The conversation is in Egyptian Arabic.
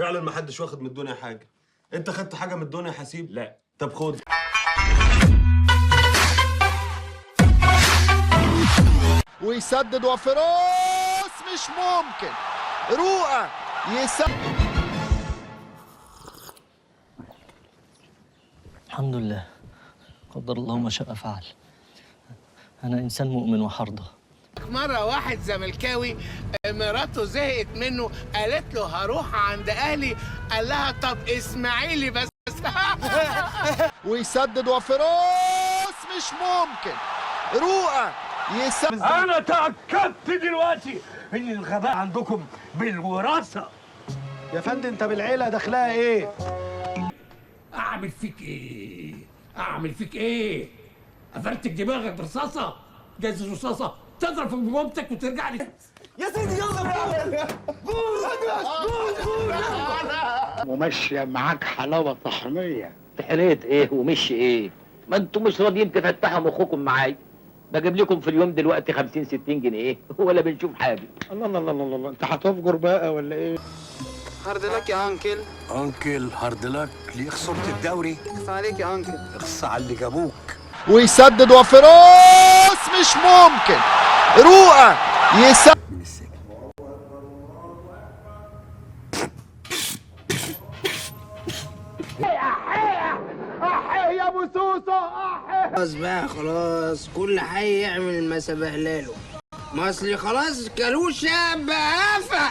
فعلا ما حدش واخد من الدنيا حاجة. انت خدت حاجة من الدنيا يا حسيب؟ لا. طب خد. ويسدد وفراس مش ممكن، رؤى يسدد. الحمد لله، قدر الله ما شاء فعل. أنا إنسان مؤمن وحرضة. مرة واحد زملكاوي مراته زهقت منه، قالت له هروح عند أهلي، قال لها طب اسمعيلي بس. ويسدد وفراس مش ممكن، رؤى يسدد. انا تاكدت دلوقتي ان الغباء عندكم بالوراثه. يا فندم انت بالعيلة داخلها ايه؟ اعمل فيك ايه؟ اعمل فيك ايه؟ افرتك دماغك برصاصه، جايز رصاصة تضرب في مامتك وترجع لي. يا سيدي يلا بينا. قول قول قول. وماشية معاك حلاوة طحنيه. طحنيه ايه ومش ايه؟ ما انتم مش راضيين تفتحوا مخكم معايا. بجيب لكم في اليوم دلوقتي 50 60 جنيه ولا بنشوف حاجة. الله الله الله الله، انت هتفجر بقى ولا ايه؟ hard luck يا uncle. uncle hard luck ليه خسرت الدوري؟ اخص عليك يا uncle. اخص على اللي جابوك. ويسدد وفراس مش ممكن، رؤى يسدد. من السجن. يا ابو سوسو. خلاص بقى، خلاص كل حي يعمل ما سبهلاله، ما اصلي خلاص كلوشة بقى.